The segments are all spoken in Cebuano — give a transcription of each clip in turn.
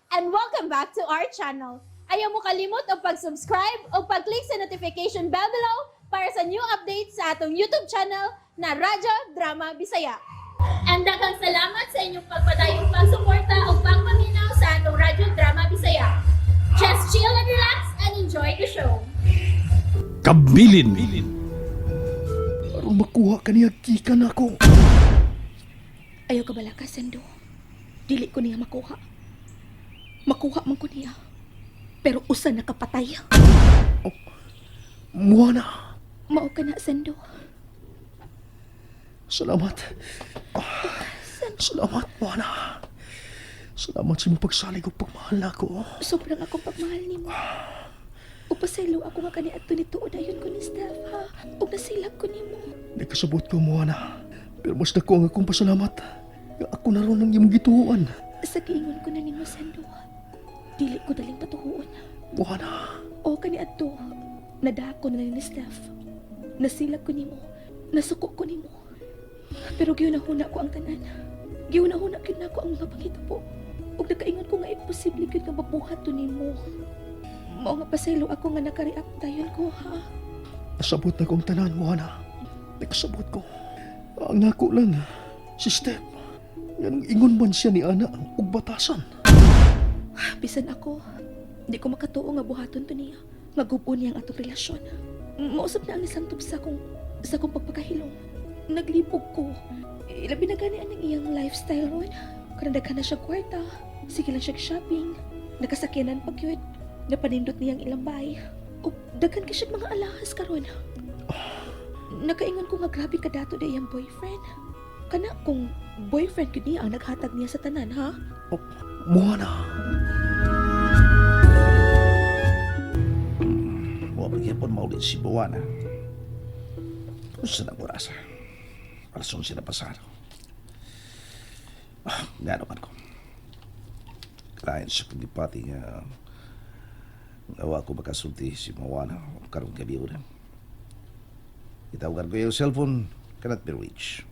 And welcome back to our channel. Ayaw mo kalimot og pag-subscribe o pag-click sa notification bell below para sa new updates sa atong YouTube channel na Radyo Drama Bisaya. And daghang salamat sa inyong pagpadayong pagsuporta o pagpaminaw sa atong Radyo Drama Bisaya. Just chill and relax and enjoy the show. Kabilin. Aron makuha ka niya gikan ako. Ayaw ka bala ka, Sendo. Dili ko niya makuha. Makuha man ko niya. Pero usa na kapatay. Moana, Mao ka na, Sendo. salamat. Salamat, Moana. Salamat sa imong pagsalig ug pagmahal nako. Sobrang akong pagmahal nimo. Upasaylo ako nga kaniadto ni tuod ayon ko ni Steph, ha? Ug nasilag ko nimo. Nagkasabot ko, Moana. Pero mas dako ang akong pasalamat. Nga ako na ron ang imong gituoan. Sa giingon ko na nimo, Sendo. Dili ko daling patuhuon. Moana, O kaniadto, nadako na ni Steph. Nasilag ko nimo. Nasuko ko nimo. Pero gihunahuna ko ang tanan. Gihunahuna gyud nako ang mga panghitabo. Ug nakaingon ko nga imposible gyud nga mabuhat to nimo. Mao nga pasaylo ako nga nakareact dayon ko, ha. nasabot na ko ang tanan, Moana. Nagkasabot ko. Ang nako lang, si Steph. Nganong ingon man siya ni Ana og batasan. Bisan ako, di ko makatuo nga buhaton to niya. Magubo niya ang atong relasyon. Mausap na ang isang sa akong pagpakahilom. Naglibog ko. Labi na gani ang iyang lifestyle ron. Karang daghan na siya kwarta. Sige lang siya shopping. Nakasakyanan pa gyud. Napanindot niyang ilang bahay. O daghan ka siya mga alahas karon. Nakaingon ko nga grabe ka dato da iyang boyfriend. Kana kung boyfriend gyud niya ang naghatag niya sa tanan, ha? Oh, Moana. Wa pagyapon maulit si Buwana. Unsa na oras? Alas 11 na pasado. Ah, ngano man ko. Kalain sa kong gipati nga nga wa ko makasulti si Moana karong gabi una. Itawagan ko yung cellphone, cannot be reached.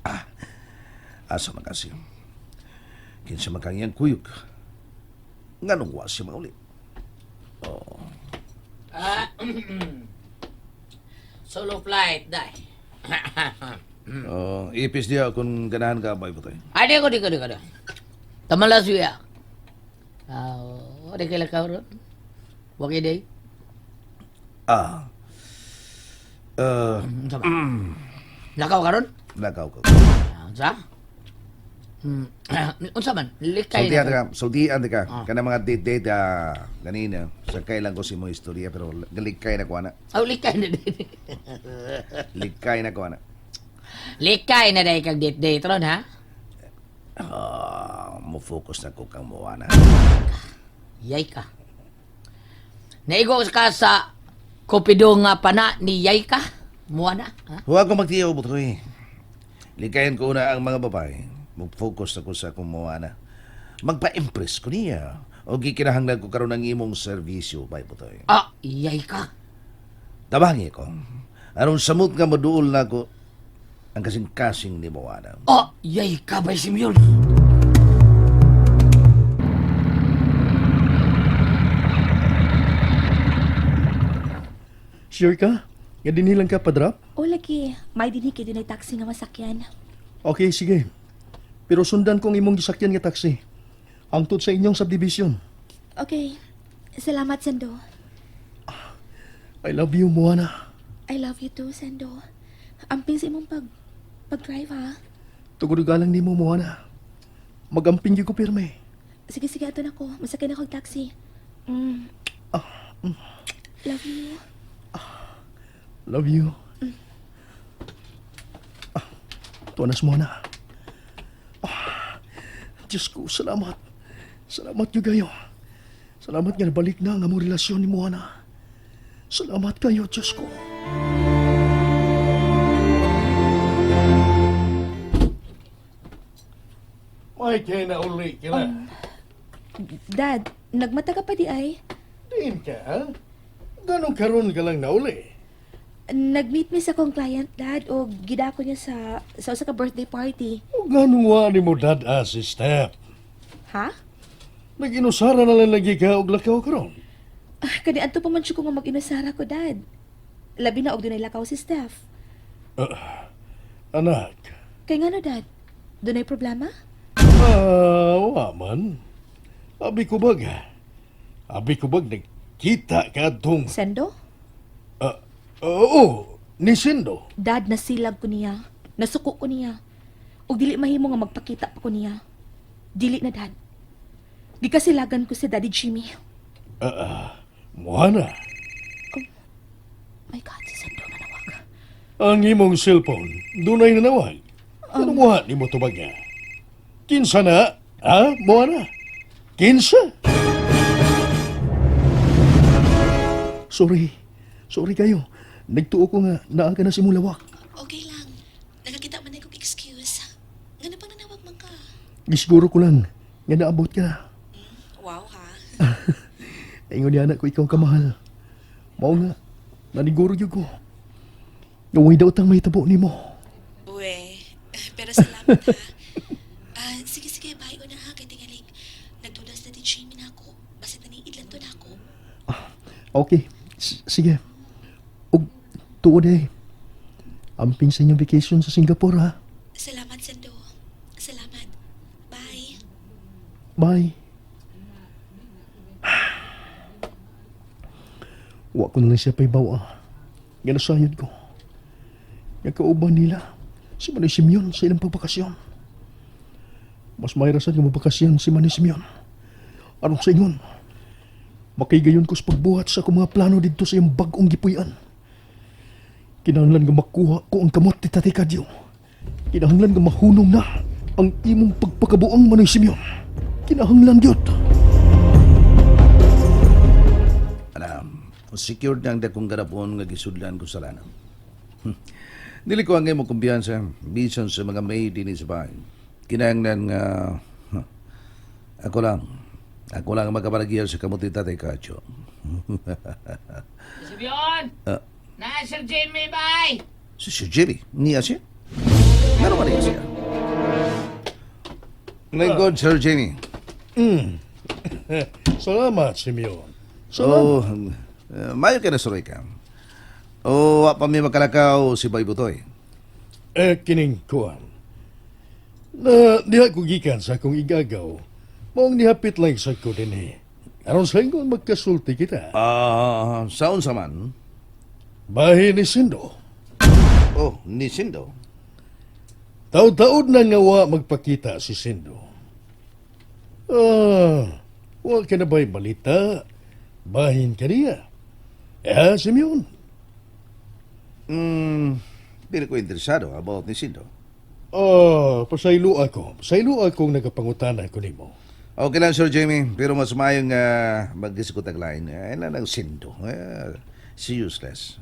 Ah, asa man kasi. Kinsa man kang iyang kuyog. Nganong wa siya mauli? Ah, solo flight, dai. Oh, ipis niya kung ganahan ka ba ito. Ay, di ko, di ko, di ko. Di. Tamala suya. Ah, di kila ka ron. Wagi day. Ah. Unsa ba? Lakaw ka ron? Lakaw ko. Ah, unsa? Unsa man? Likay Sultian na. ka, sultian ka. Ah. Kana mga date-date ah, ganina. Sa kailan ko si mo istorya pero galikay na ko ana. Oh, likay na day. Likay na ko ana. Likay na day kag date date ron, ha? Ah, mo focus na ko kang Moana. Yay ka. Naigo ka sa Kupido nga pana ni Yay ka? Muwa na, ha? Huwag ko magtiyaw butoy. Likayan ko na ang mga babae. Mo-focus na ko sa akong Moana. Magpa-impress ko niya. O gikinahanglan ko karon ang imong serbisyo, bay butoy. Ah, yay ka. Tabangi ko. Aron samot nga moduol na ko ang kasing-kasing ni Moana. Oh, yay ka bay Simeon. Sure ka? Nga dinhi lang ka padrop? O lagi, may dinhi kay dunay taxi nga masakyan. Okay, sige. Pero sundan ko ang imong gisakyan nga taxi. Hangtod sa inyong subdivision. Okay. Salamat, Sendo. I love you, Moana. I love you too, Sendo. Amping sa imong pag-drive, ha? Tugod galang nimo, Moana. Magamping gyud ko pirme. Sige, sige, ato na ko. Masakay na ko og taxi. Mm. Love you. Love you. Ah, tuwa na si Moana. Ah, Diyos ko, salamat. Salamat gyud kayo. Salamat nga nabalik na ang among relasyon ni Moana. Salamat kayo, Diyos ko. May kay na uli ka na. Dad, nagmata ka pa di ay. Diin ka, ha? Ganong karon ka lang nauli. Nag-meet mi sa akong client, Dad, o gidako niya sa usa ka birthday party. O ganong wa ni mo dad si Steph. Ha? Nag-inusara na lang lagi ka og lakaw karon. Ah, kani adto pa man siya ko nga mag-inusara ko, Dad. Labi na og dunay lakaw si Steph. Anak, Kay ngano, Dad? Dunay problema? ah, wa man. Abi ko bag. Abi ko bag nagkita ka atong Sendo? Ah, oo, ni Sindo. Dad, nasilag ko niya. Nasuko ko niya. Ug dili mahimo nga magpakita pa ko niya. Dili na, Dad. Gikasilagan ko si Daddy Jimmy. Ah, Moana, My God, si Sendo manawag. ang imong cellphone dunay nanawag. Ano mo ni mo tubag niya? Kinsa na? Ha, Moana? Kinsa? Sorry. Sorry kayo. Nagtuo ko nga naa ka na sa imong lawak. Okay lang. Nakakita man kong excuse. Ngano pang nanawag man ka? Gisiguro ko lang nga naabot ka na. Wow, ha? Ingon niya anak ko ikaw kamahal. Mao nga, naniguro gyud ko. Gaway daw tang may tabo nimo. Uwe, pero salamat ha. Ah, sige, sige, bye una ha. Kay tingaling, nagdudas na din Jamie na ako. Basta naniid lang to na ako. Okay, sige. Ug tuod eh. Amping sa inyong vacation sa Singapore ha. Salamat, Sendo. Salamat. Bye. Bye. Wa ko na lang siya paybaw ah. Nga nasayod ko. Nga kauban nila si Manny Simeon sa ilang pagbakasyon. Mas may rasan nga mabakasyon si Manny Simeon. Aron sa ingon, makigayon ko sa pagbuhat sa akong mga plano didto sa iyang bag-ong gipuy-an. Kinahanglan nga makuha ko ang kamot ni Tatay Kadyo. Kinahanglan nga mahunong na ang imong pagpakabuang Manoy Simeon. Kinahanglan gyud. Alam, secured na ang dakong garapon nga gisudlan ko sa lanang. Dili ko ang imong kumpiyansa bisan sa mga maid dinhi sa bahay. Kinahanglan nga huh, ako lang. Ako lang ang magkapalagiyan sa kamuti Tatay Kacho. Simeon! Na, Sir Jimmy, bye! Si Sir Jimmy, niya siya? Meron ba niya siya? Lingkod, Sir Jimmy. Salamat, Simeon. Salamat. Oh, mayo ka na suroy ka. O, wa pa mi makalakaw si Bay Butoy. Eh, kining kuan. Na diha ko gikan sa akong igagaw. Maong nihapit lang sa ko dinhi. Aron sa ingon magkasulti kita. Ah, saon sa man? Bahin ni Sindo. Oh, ni Sindo. Taod-taod na nga wa magpakita si Sindo. Ah, wa ka na ba'y balita? Bahin ka niya. Eh, Simeon. Pili ko interesado about ni Sindo. Ah, pasaylo ako. Pasaylo akong nagapangutana ko nimo. Okay lang, Sir Jimmy. Pero mas maayong mag-diskut ang line. Ay na lang Sindo. Si useless.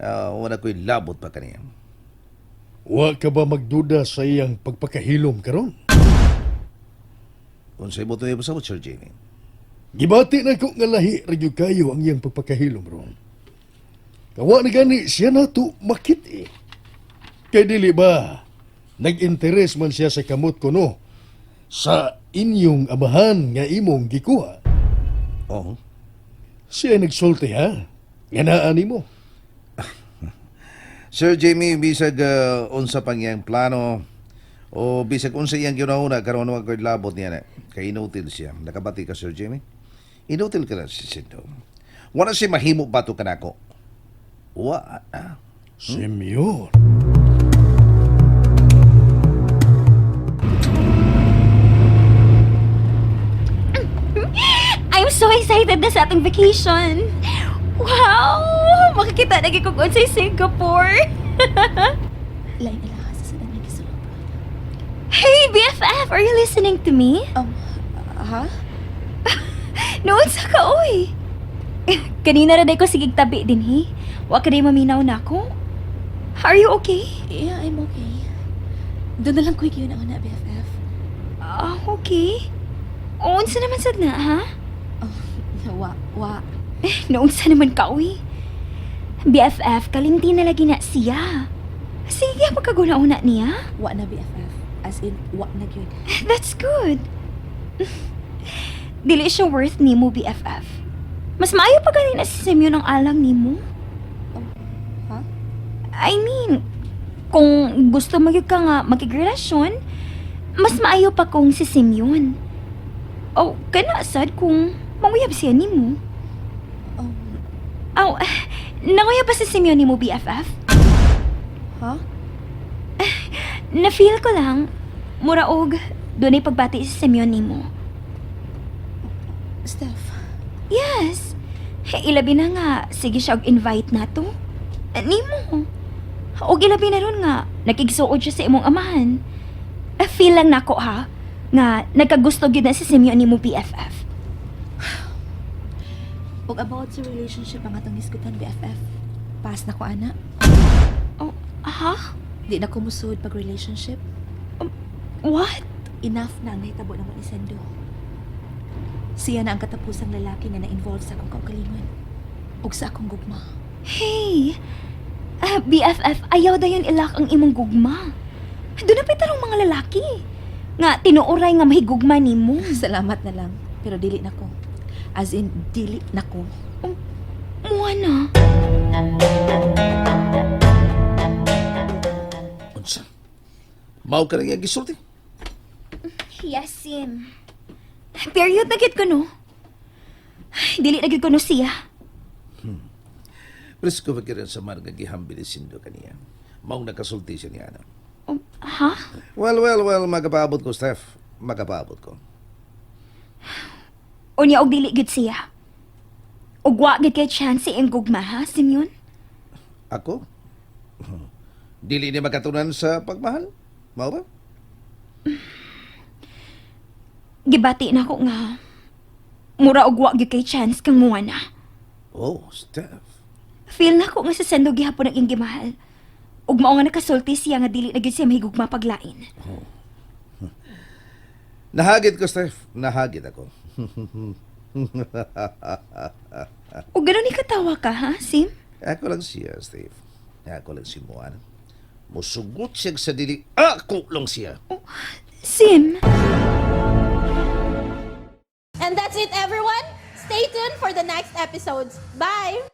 Wala ko'y labot pa kaniya. Wa ka ba magduda sa iyang pagpakahilom karon? Kung sa'yo buto yung pasabot, Sir Jimmy. Gibati na ko nga lahi ra gyud kayo ang iyang pagpakahilom ron. Kawa na gani siya na to makit eh. Kay dili ba nag-interes man siya sa kamot kuno sa inyong amahan nga imong gikuha. Oh. Siya nagsulti ha. Nga naa nimo. Sir Jimmy, bisag unsa pang iyang plano o bisag unsa iyang ginauna karon wa ko'y labot niya na. Kay inutil siya. Nakabati ka, Sir Jimmy? Inutil ka na si Sindo. Wala siya mahimo bato kanako. Wa na. Simeon. I'm so excited na sa ating vacation. Wow! Makikita na ko sa Singapore. Lain na sa sadang nagkisulong, bro. Hey, BFF! Are you listening to me? Ha? Noon sa ka, oy! Kanina ra day ko sigig tabi din, he. Wa ka day maminaw na ako. Are you okay? Yeah, I'm okay. Doon na lang ko yun ang una, BFF. Ah, okay. Unsa naman sad na, ha? Oh, wa, wa. Noon sa naman ka, uy. BFF, kalinti na lagi na siya. Sige, pagkaguna-una niya. Wa na, BFF. As in, wa na gyud. That's good. Dili siya worth nimo, BFF. Mas maayo pa gani na si Simeon ang alang nimo. Ha? I mean, kung gusto mo gyud ka nga makigrelasyon, mas maayo pa kung si Simeon. O, kana sad kung manguyab siya nimo. Aw, nanguyab ba si Simeon nimo, BFF? Ha? Na-feel ko lang, mura og dunay pagbati si Simeon nimo. Steph, Yes. Ilabi na nga, sige siya og invite na to. Nimo. Og ilabi na ron nga, nakigsuod siya sa imong amahan. Feel lang nako ha, nga nagkagusto gyud na si Simeon nimo, BFF. ug about sa relationship ang atong hisgutan, BFF. Pass na ko, ana. Oh, ha? Di na ko musuod pag relationship. What? Enough na ang nahitabo namo ni Sendo. Siya na ang katapusang lalaki nga na-involve sa akong kaugalingon ug sa akong gugma. Hey! BFF, ayaw dayon ilak ang imong gugma. Doon na pitarong mga lalaki. Nga, tinuoray nga mahigugma nimo. Salamat na lang, pero dili na ko. As in, dili na ko. Muha na. Unsa? Mao ka lang iyang gisulti. Yes, Sim. Period na gid ko, no? Ay, dili na gid ko no siya. Presko ba kiran sa mar nga gihambi ni Sindo kaniya. Maong nakasulti siya niya. Ano? Ha? Well, well, well, magapaabot ko, Steph. Magapaabot ko. Unya og dili gid siya. Og wa gid kay chance si iyang gugma, ha, Simeon? Ako? Dili ni makatunan sa pagmahal? Mao ba? Gibati na ko nga mura og wa gid kay chance kang muwa na. Oh, Steph. Feel na ko nga sa sendo gihapon ang iyang gimahal. Ug mao nga nakasulti siya nga dili na gid siya mahigugma paglain. Nahagit ko, Steph. Nahagit ako. Ug gano'n ni katawa ka, ha, Sim? Ako lang siya, Steve. Ako lang si Moana. Musugot siya sa dili. Ako lang siya. Sim? And that's it, everyone. Stay tuned for the next episodes. Bye!